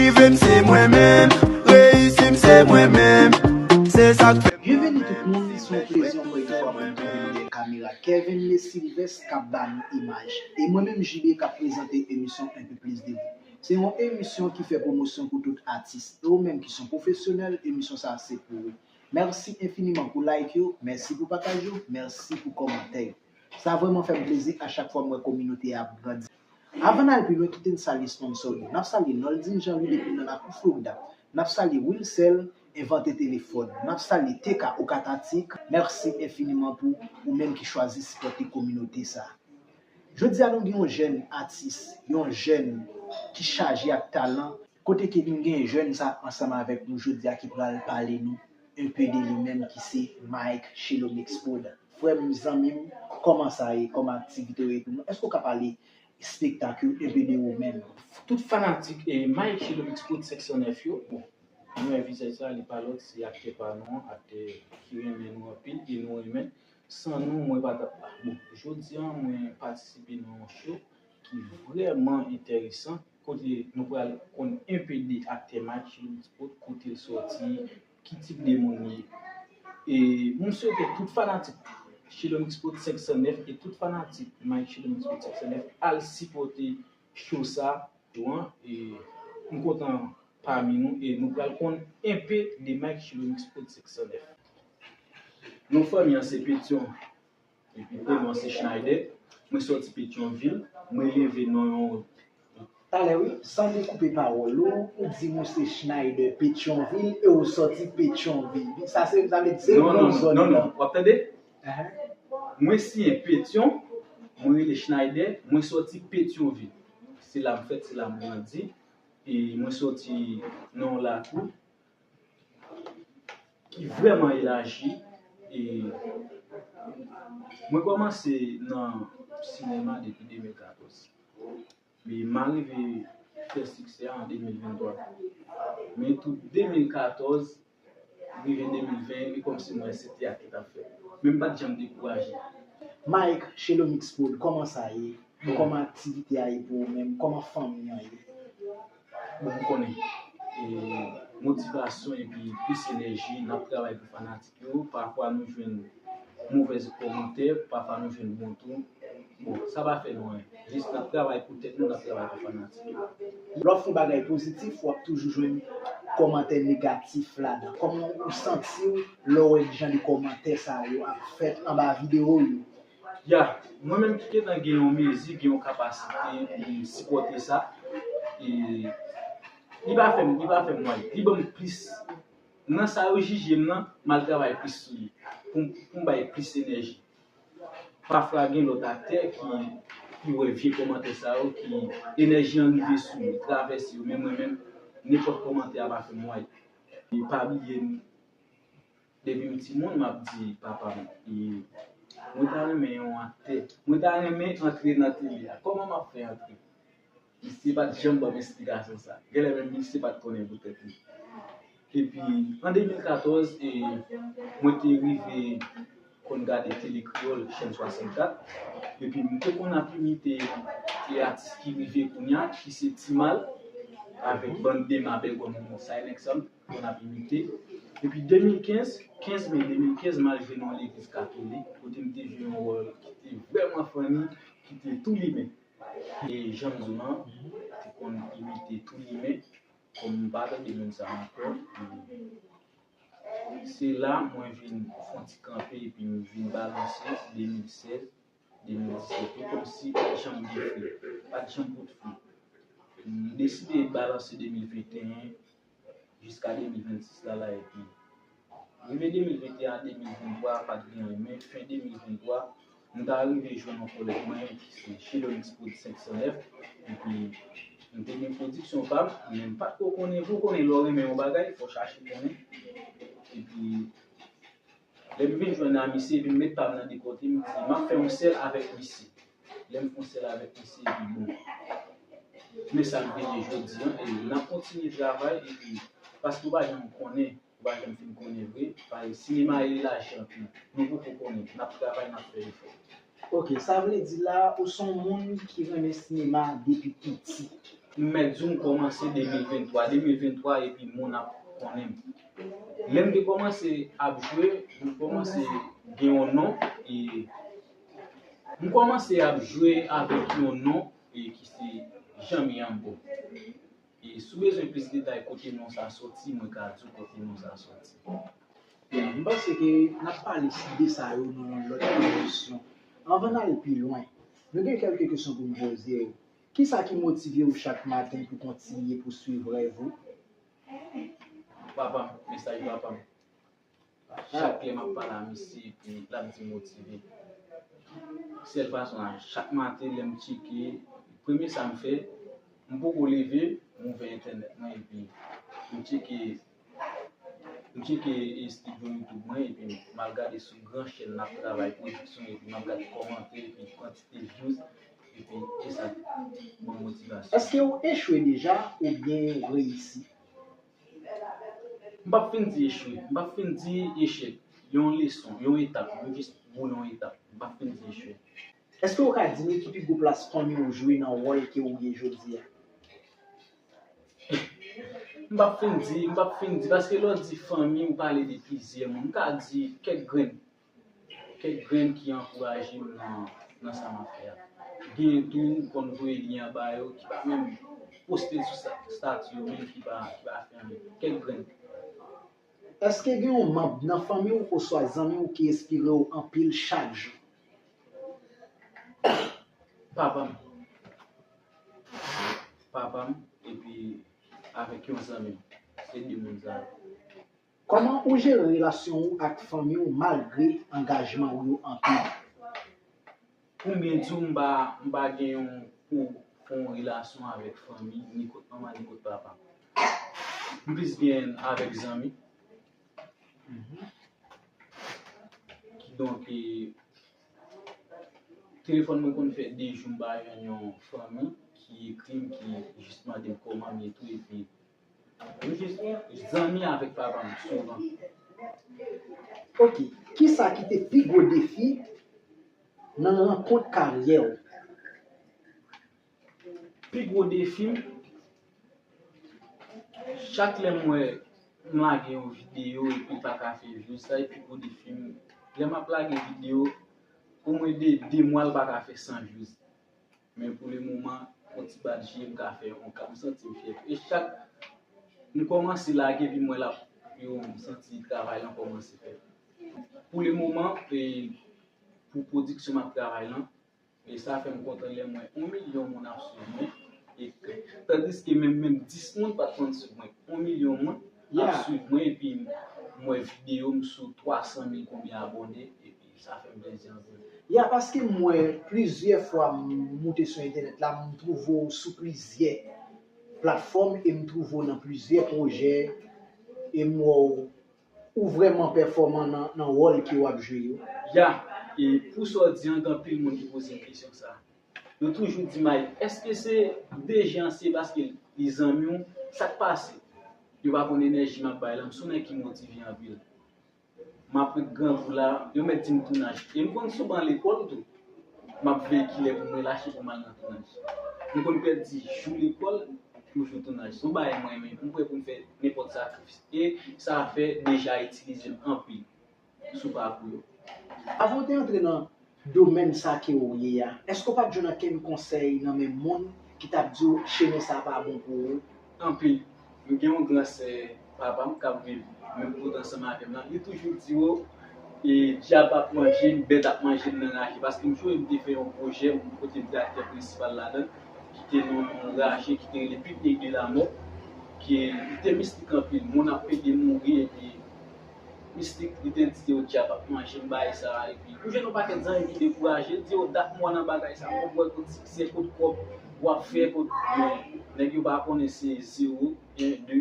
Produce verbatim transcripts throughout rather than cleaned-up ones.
Rive m se mwen menm, reyisi m se mwen menm. Se sa k fè. Byenveni tout moun, se yon plezi ankò yon fwa pou nou tonbe dèyè kamera Kevin Lesylvestre k ap ba nou imaj. E mwen menm J B k ap prezante emisyon Un peu plus de vous. Se yon emisyon ki fè pwomosyon pou tout atis. E ou menm ki se yon pwofesyonèl, emisyon sa a se pou ou. Mèsi enfiniman pou like yo, mèsi pou pataj yo, mèsi pou kòmantè yo. Sa vrèman fè m plezi a chak fwa m wè kominote a ap grandi. Avan n al pi lwen, kite n salye sponsò yo. N ap salye Noldine Jean Louis depi nan Lakou Florida. N ap salye Wilcel, envante telefòn. N ap salye T K Okatatik. Mèsi enfiniman pou ou menm ki chwazi sipòte kominote sa a. Jodi a nou gen yon jèn atis, yon jèn ki chaje ak talan. Kote ke nou gen jèn sa ansanm avèk nou jodi a ki pral pale nou un peu de li menm ki se Mike Chez Lomix Prod. Frè m, zanmi m, kòman sa ye? Kòman aktivite yo ye? Èske w ka pale espektak yo un peu de ou menm? Tout fanatik e Mike Chez Lomix Prod senk san nèf yo, bon, nou wè vizaj sa, li pa lòt, se aktè pa nou an, aktè ki renmen nou anpil e nou renmen. San nou, mwen pa t ap la. Bon, jodi a, mwen patisipe nan yon show ki vrèman enteresan, kote nou pral konn un peu de aktè Mike Chez Lomix Prod, kote l sòti, ki tip de moun li ye. E mwen swete tout fanatik Chez Lomix Prod senk san nèf e tout fanatik Mike Chez Lomix Prod senk san nèf al sipòte show sa tou an. E m kontan pami nou e nou pral konn un peu de Mike Chez Lomix Prod senk san nèf. Non fanmi an se Petion. Epi prenon an se Schneider. Mwen sòti Petyonvil. Mwen leve nan yon Talè wi, san dekoupe pawòl ou, ou di nou se Schneider Petyonvil e ou sòti Petyonvil. Sa se, sa vle di se non, non, non, non, non. W ap tande? Mwen siyen Petyon, mwen rele Schneider, mwen sòti Petyonvil. Se la m fèt, se la m grandi. E mwen sòti nan yon lakou ki vrèman elaji. E mwen kòmanse nan sinema depi de mil katòz. Men m arive fè siksè an de mil venntwa. Men tou de mil katòz rive de mil ven, e kòmsi mwen se teyat ki t ap fèt. Men m pa t janm dekouraje. Mike, Chez Lomix Prod, kòman sa ye? Kòman aktivite a ye pou ou menm? Kòman fanmi an ye? Bon, ou konnen, e, motivasyon epi plis enèji, n ap travay pou fanatik yo. Pafwa nou jwenn movèz kòmantè, pafwa nou jwenn bon tou. Bon, sa pa fè nou anyen. Jis n ap travay pou tèt nou, n ap travay pou fanatik yo. Lè w ap fè yon bagay pozitif, w ap toujou jwenn kòmantè negatif ladan. Kòman ou santi w lè w wè jan de kòmantè sa yo ap fèt anba videyo yo? Ya, mwen menm ki gentan gen yon mezi, gen yon kapasite pou m sipòte sa, e li pa fè m, li pa fè m mal. Li ban m plis. Nan sa yo jije m nan, m al travay plis sou li, pou m, pou m bay plis enèji. Pafwa gen lòt aktè ki, ki wè vye kòmantè sa yo, ki enèji an rive sou yo, travèse yo, men mwen menm, nenpòt kòmantè a pa fè m mal. E pa bliye m, depi m timoun, m ap di papa m, e, mwen ta renmen yon aktè, mwen ta renmen antre nan tele a. Kòman m ap fè antre? Misye pa t janm ban m esplikasyon sa. Genlè menm misye pa t konnen pou tèt li. Epi, an de mil katòz, e, mwen te rive konn gade Tele Kreyòl, chèn swasannkat. Epi, m te konn ap imite, e, atis ki rive kounye a, ki se Timal, avèk bann Dema, Bègòm, Saynèk sa. Konn ap imite. Epi de mil kenz, kenz me de mil kenz, m al jwe nan yon legliz katolik, kote m te jwe yon wòl ki te vrèman funny, ki te tou limen. E jan m di w lan, m te konn imite tou limen, kòm m pa tande moun sa ankò. E se la mwen vin fè yon ti kanpe epi m vin balanse de mil sèz, de mil disèt yo, kòmsi pa t janm gen fri, pa t janm bout fri. M deside balanse de mil venteyen jiska de mil vennsis la, la, epi rive de mil venteyen a de mil venntwa, pa t gen anyen, men fen de mil venntwa, m ta rive jwenn yon kòlèg mwen ki se Chelonix Prod senk san nèf, epi m te gen pwodiksyon pa m, men m pa t ko konnen, pou w konnen lè w renmen yon bagay, fò w chache konnen, epi Lè m vin jwenn a misye, epi m met pa m nan de kote, m di, m ap fè yon sèl avèk misye. Lè m fè yon sèl avèk misye, epi bon. Men sa k vini jodi a, e n ap kontinye travay, epi paske ou pa janm konnen, ou pa janm fin konnen vre, paske sinema a elaji anpil. Nou poko konnen, n ap travay, n ap fè efò. Ok, sa vle di la, ou se yon moun ki renmen sinema depi piti. M mèt di w m kòmanse de mil venntwa, de mil venntwa epi moun ap konnen m. Lè m te kòmanse ap jwe, m kòmanse gen yon non, e m kòmanse ap jwe avèk yon non, e ki se Jean Miambo. E si w bezwen plis detay kote non sa soti, mwen ka di w kote non sa soti. M panse ke n ap pale de sa yo nan yon lòt emisyon. Anvan n al pi lwen, nou gen kèlke kesyon pou n poze w. Kisa ki motive w chak maten pou kontinye pouswiv rèv ou? Papa m, mesaj papa m. Chak lè m ap pale a misye, epi l ap di m motive. Sèl fason la, chak maten lè m tcheke, premye sa m fè, m poko leve, m ouvè entènèt mwen, epi m tcheke m tcheke e, estidyo YouTube mwen, epi m al gade sou gran chèn n ap travay pwodiksyon, epi m ap gade kòmantè, epi kantite views, epi e sa ban m motivasyon. Èske w echwe deja oubyen w reyisi? M p ap fin di echwe, m p ap fin di echèk. Yon leson, yon etap, m jis boule yon etap. M p ap fin di echwe. Èske w ka di nou ki pi gwo plas fanmi w jwe nan wòl ke w ye jodi a? M p ap fin di, m p ap fin di, paske lè w di fanmi, ou pale de plizyè moun. M ka di kèk grenn, kèk grenn ki ankouraje m nan, nan sa m ap fè a. Genyen tou, m konn voye lyen an ba yo, ki pa menm poste l sou sa- estati yo menm, ki pa, ki pa fè anyen. Kèk grenn. Èske gen yon manm nan fanmi w oswa zanmi w ki enspire w anpil chak jou? Papa m. Papa m, epi avèk yon zanmi m. Se de moun sa yo. Kòman ou jere relasyon ou ak fanmi w malgre angajman w yo anpil? Pou m byen di w, m pa, m pa gen yon pou fè yon relasyon avèk fanmi, ni kot manman, ni kot papa. M plis byen avèk zanmi. Kidonk, e, telefòn mwen konn fè de jou m pa jwenn yon fanmi ki ekri m, ki jis mande m kòman m ye tou, epi m jis zanmi avèk papa m souvan. Ok, kisa ki te pi gwo defi nan rankont karyè w? Pi gwo defi m, chak lè m wè m lage yon videyo epi l pa ka fè views, sa e pi gwo defi m. Lè m ap lage videyo, omwen de, de mwa l pa ka fè san views. Men pou le moman, yon ti bat je, m ka fè yon ka, m santi m fyè. E chak m kòmanse lage epi m wè l ap yo, m santi travay lan kòmanse fèt. Pou le moman, e, pou pwodiksyon m ap travay lan, e sa fè m kontan lè m wè yon milyon moun ap swiv mwen. E tandiske menm, menm dis moun pa t konn swiv mwen. Yon milyon moun ap swiv mwen, epi m wè videyo m sou twa san mil konbyen abòne, epi sa fè m plezi anpil. Ya, paske m wè plizyè fwa m moute sou entènèt la, m twouve w sou plizyè platfòm e m twouve w nan plizyè pwojè e m wè w ou vrèman pèfòman nan, nan wòl ke w ap jwe yo. Ya, e pou sa w di an, gen anpil moun ki poze m kesyon sa. Yo toujou di m, Mike, èske se D J an se paske li zanmi w? Sa k pase? Yo pa konn enèji m ap bay la, m se yon nèg ki motive anpil. M ap ret grangou la, yo mèt di m tounaj. E m konn souvan lekòl tou. M ap veye kilè pou m relache pou m al nan tounaj. M konn pèdi jou lekòl pou jou tounaj. Se yon bagay mwen renmen. M prè pou m fè nenpòt sakrifis. E sa fè D J a itilize m anpil sou pakou yo. Avan w te antre nan domèn sa ke w ye a, èske w pa t jwenn okenn konsèy nan men moun ki t ap di w chemen sa pa bon pou ou? Anpil. M gen yon gran sè papa m k ap viv menm kote ansanm avè m lan. Li toujou di w, e, dyab ap manje m, bèt ap manje m nan raje. Paske m sonje m te fè yon pwojè kote m te aktè prensipal ladan l, ki te nan yon raje ki te rele Picnic de la Mort, ki li te mistik anpil. Moun ap pede mouri epi mistik, li te di yo dyab ap manje m, bagay sa a, epi m jwenn yon pakèt zanmi ki dekouraje, di yo dat mò nan bagay sa, m konn wè kot siksè, kot kòb w ap fè, kot, men nèg yo pa konnen se zewo, en, de,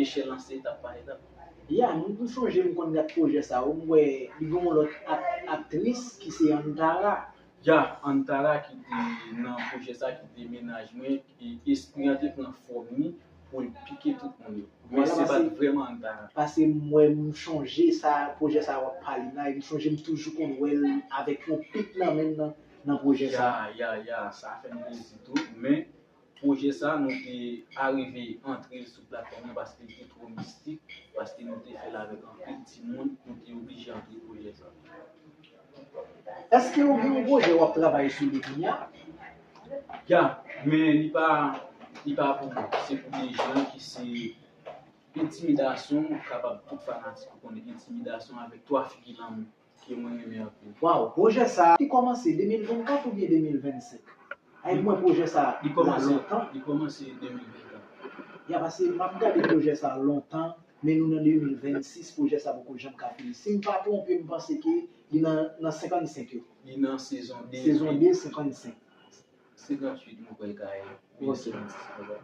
echèl lan se etap pa etap. Ya, m, m sonje m konn gad pwojè sa yo, m wè li gen yon lòt ak, aktris ki se Antara. Ya, Antara ki te nan pwojè sa, ki te mennaj mwen, e espri an te pran fòm li pou l pike tout moun yo. Men se pa t vrèman Antara. Paske m wè, m sonje sa, pwojè sa w ap pale la, e m sonje m toujou konn wè l avèk yon pik nan men l nan, nan pwojè sa. Ya, ya, ya, sa fè m plezi tou, men pwojè sa, nou te arive antre l sou platfòm nan paske li te twò mistik, paske nou te fè l avèk anpil timoun, nou te oblije antre pwojè sa. Èske ou gen yon pwojè w ap travay sou li kounye a? Ya, men li pa li pa pou mwen. Se pou de jan ki se entimidasyon, ou kapab tout fanatik ou konnen entimidasyon avèk twa figi lanmou ke mwen renmen anpil. Waw, pwojè sa a, li kòmanse de mil vennkat oubyen de mil vennsenk? Ay, mwen pwojè sa a, li kòmanse lontan. Li kòmanse de mil vennkat. Ya, paske m ap gade pwojè sa a lontan, men nou nan de mil vennsis, pwojè sa a poko janm ka fini. Si m pa twonpe, m panse ke li nan, nan senkannsenk yo. Li nan sezon de. Sezon de, senkannsenk. Senkannwit, mwen kwè l ka ye. Ok. Senkannsis, mwen kwè.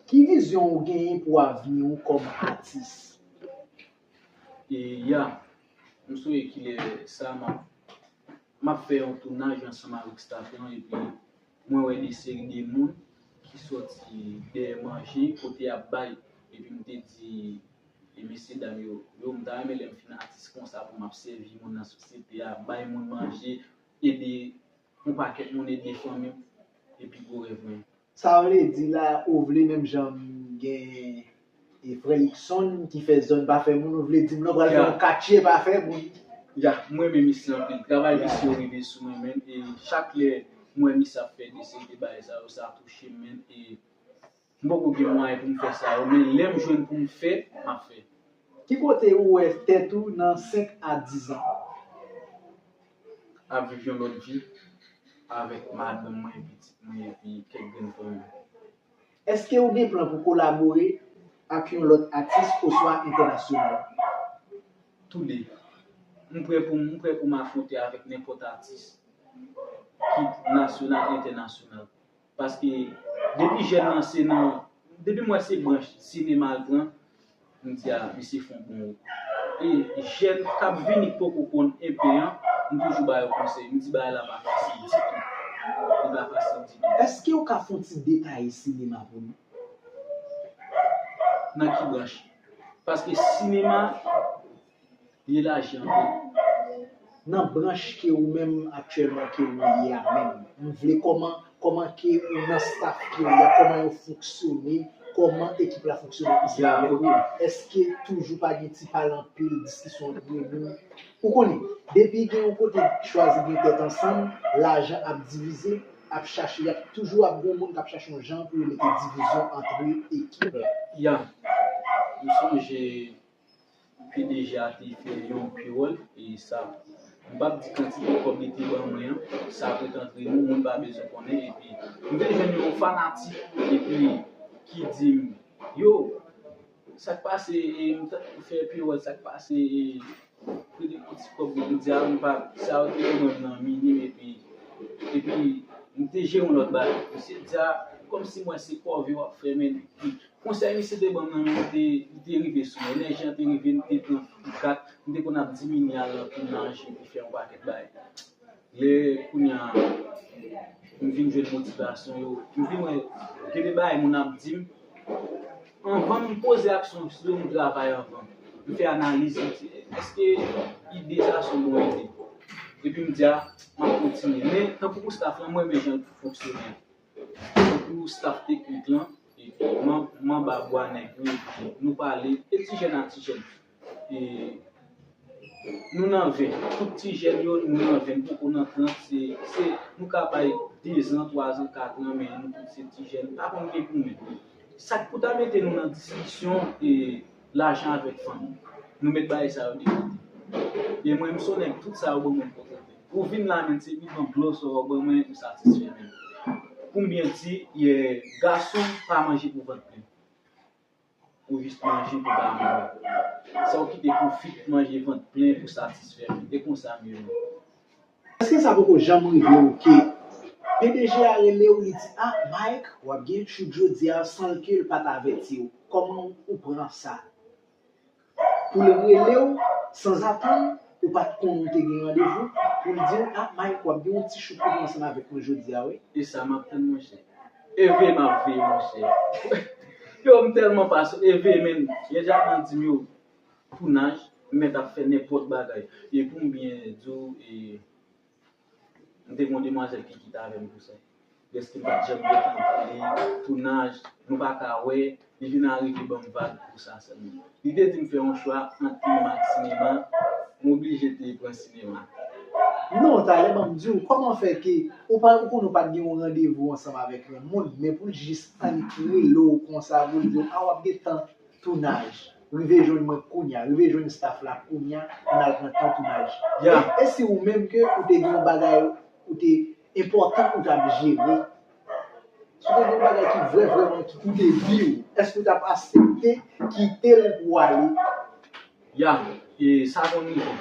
Ki vizyon ou genyen pou avni w kòm atis? E ya, m sonje kilè sa m ap m ap fè yon tounaj ansanm avèk staff lan epi mwen wè de seri de moun ki sòti dèyè manje kote y ap bay epi m te di e mesye dam yo, yo m ta renmen lè m fin atis konsa pou m ap sèvi moun nan sosyete a, bay moun manje, ede yon pakèt moun, ede fanmi m epi gwo rèv mwen. Sa vle di la ou vle menm jan m gen e frè Luckson ki fè zòn pa fè moun, ou vle di m non pral fè yon katye pa fè moun. Ya, m renmen misye anpil. Travay misye yo rive sou mwen menm e chak lè m wè misye ap fè de seri de bagay sa yo, sa touche m menm e m poko gen mwayen pou m fè sa yo, men lè m jwenn pou m fè, m ap fè. Ki kote ou wè tèt ou nan senk a diz an? Ap viv yon lòt vi avèk madanm mwen, pitit mwen epi kèk grenn fanmi. Èske ou gen plan pou kolabore ak yon lòt atis oswa entènasyonal? Toude. M prè pou m prè pou m afwonte avèk nenpòt atis, kit nasyonal, entènasyonal. Paske depi jèn nan se nan, depi m wè se branch sinema l pran, m di a, misye fè yon bon wout. E jèn k ap vini k poko konn enpe an, m toujou ba yo konsèy, m di bagay la pa fasil ditou. Li pa fasil ditou. Èske w ka fè yon ti detaye sinema pou nou? Nan ki branch? Paske sinema, li elaji anpil. Nan branch ke ou menm aktyèlman ke ou ye a menm, m vle kòman kòman ke ou nan staff ke ou ye a, kòman yo fonksyone, kòman ekip la fonksyone isi a menm. Èske toujou pa gen ti pale anpil, diskisyon antre moun? Ou konnen, depi gen yon kote chwazi gen tèt ansanm, lajan ap divize, ap chache, y ap toujou ap gen yon moun k ap chache yon jan pou yo mete divizyon antre ekip la. Ya, m sonje PDG a te fè yon pewòl e sa, m p ap di kantite kòb li te ban mwen an, sa ret antre nou, moun pa bezwen konnen epi m te jwenn yon fanatik epi ki di m yo, sa k pase e m t ap fè pewòl, sa k pase e prete yon ti kòb, m di a m pa, sa yo te ban mwen nan minim epi epi m te jere yon lòt bagay, misye di a kòmsi m wè se kòve w ap fè men Konsèy misye te ban m nan men li te, li te rive sou mwen. Lè jan te rive, m te pran kat, m te konn ap diminye al nan tounaj epi fè yon pakèt bagay. Lè kounye a m vin jwenn motivasyon yo, m vin wè gen de bagay moun ap di m. Anvan m poze aksyon sou yo, m travay anvan. M fè analiz, m di èske ide sa se yon bon ide? Epi m di a, m ap kontinye. Men tankou pou staff lan, m renmen jan l fonksyone an. Tankou staff teknik lan, e, m an- m anba bwa nèg yo, epi nou pale, e ti jèn a ti jèn. E, nou nan ven, tout ti jèn yo, nou nan ven, nou poko nan trant, se, se, nou ka bay dezan, twazan, katran, men nou tout se ti jèn, pa konn gen goumen. Sa k pou ta mete nou nan diskisyon, e, lajan avèk fanmi. Nou met bagay sa yo de kote. E mwen, m se yon nèg, tout sa yo ban mwen kontante. Ou vin la menm, se pi bon dlo sa w ban mwen, m satisfè menm. Pou m byen di, yè, gason pa manje pou vant plen. Ou jis manje pou pa mouri. Sa w kite pou fit manje vant plen pou satisfè menm. E konsa m ye menm. Èske sa poko janm rive w ke PDG a rele w, li di, ah, Mike, w ap gen chute jodi a, san l ke l pa t avèti w? Kòman w pran sa? Pou l rele w sanzatann, ou pa t konn ou te gen randevou, pou l di w, ah, Mike, w ap gen yon ti chute pou ansanm avèk mwen jodi a, wi. E sa m ap tann, monchè. E veye m ap veye, monchè. Yo, m tèlman pase, e veye, men, gen djab nan di m yo, tounaj, m mèt ap fè nenpòt bagay. E pou m byen di w, e, m te gen yon demwazèl ki kite avè m pou sa. Dèske m pa t janm gentan tande tounaj, nou pa ka wè, li vin arive ban m vag pou sa sèlman. Li te di m fè yon chwa ant film ak sinema, m oblije te pran sinema. Non, talè ban m di w, kòman fè ke ou pa ou konn ou pa t gen yon randevou ansanm avèk yon moun, men pou l jis annik rele w konsa pou l di w, a w ap gen tan tounaj, rive jwenn mwen kounya, rive jwenn staff la kounya, pou n al pran tan tounaj. E si ou menm ke ou te gen yon bagay ou te enpòtan ou t ap jere, si w te gen yon bagay ki vrè vrèman ki koute vi w, èske ou t ap aksepte kite l pou w ale? Ya, e sa konn rive.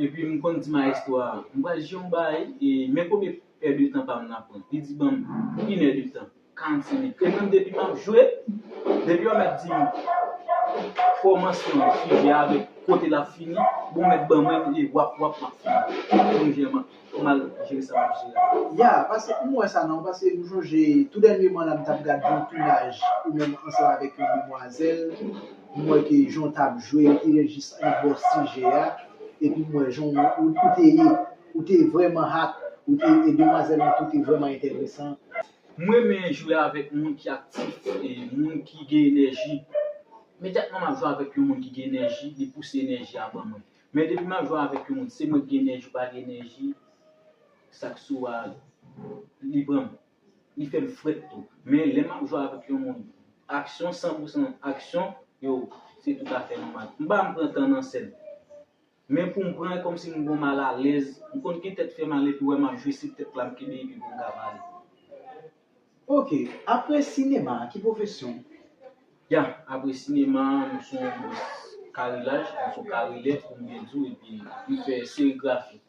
Epi m konn di mayestwo a, m pral jwe yon bagay, e men konbyen èdtan pa m nan pran. Li di ban m inèdtan, karannsenk minit. E menm depi m ap jwe, depi yo mèt di m kòmansman sijè avèk kote l ap fini, bon mèt ban mwen e wap wap m ap fini. Pou m jere m ap mal jere sa m ap jere. Ya, paske m wè sa non, paske m sonje tou dènyèman la m t ap gad yon tounaj ou menm ansanm avèk yon demwazèl, m wè ke jan w t ap jwe, li te jis annik bò sijè a, epi m wè jan ou, ou te ye, ou te vrèman hot, ou te, e demwazèl lan tou te vrèman enteresan. M renmen jwe avèk moun ki aktif, e moun ki gen enèji. Imedyatman m ap jwe avèk yon moun ki gen enèji, li pouse enèji a ban mwen. Men depi m ap jwe avèk yon moun, se mwen ki gen enèji ou pa gen enèji, sa k sou a, li pran m. Li fè m frèt tou. Men lè m ap jwe avèk yon moun, aksyon, san pou san aksyon, yo, se toutafè nòmal. M pa m pran tan nan sèn. Men pou m pran, e kòmsi m gon malalèz. M konn gen tèt fè mal epi w wè m ap jwe se tèt la m kenbe epi pou m ka pale. Ok, apre sinema, ki pwofesyon w? Ya, apre sinema, m se yon bòs karilaj, m se yon karilè, pou m byen di w, epi m fè serigrafi.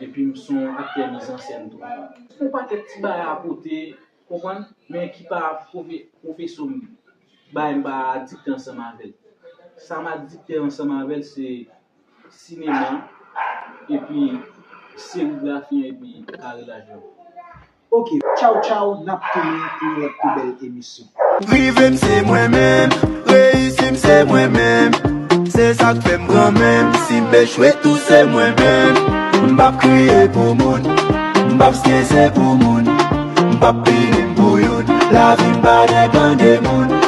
Epi m se yon aktè mizansèn tou. Yon pakèt ti bagay a kote, konprann, men ki pa pwofesyon m bay m pa adikte ansanm avè l. Sa m adikte ansanm avè l, se sinema, epi serigrafi an, epi karilaj lan. Ok, tchaw tchaw, n ap tounen pou yon lòt pi bèl emisyon. Rive m se mwen menm, reyisi m se mwen menm. Se sa k fè m gran menm, si m echwe tou se mwen menm. M p ap kriye pou moun, m p ap skese pou moun. M p ap pini m pou youn, lavi m pa depann de moun.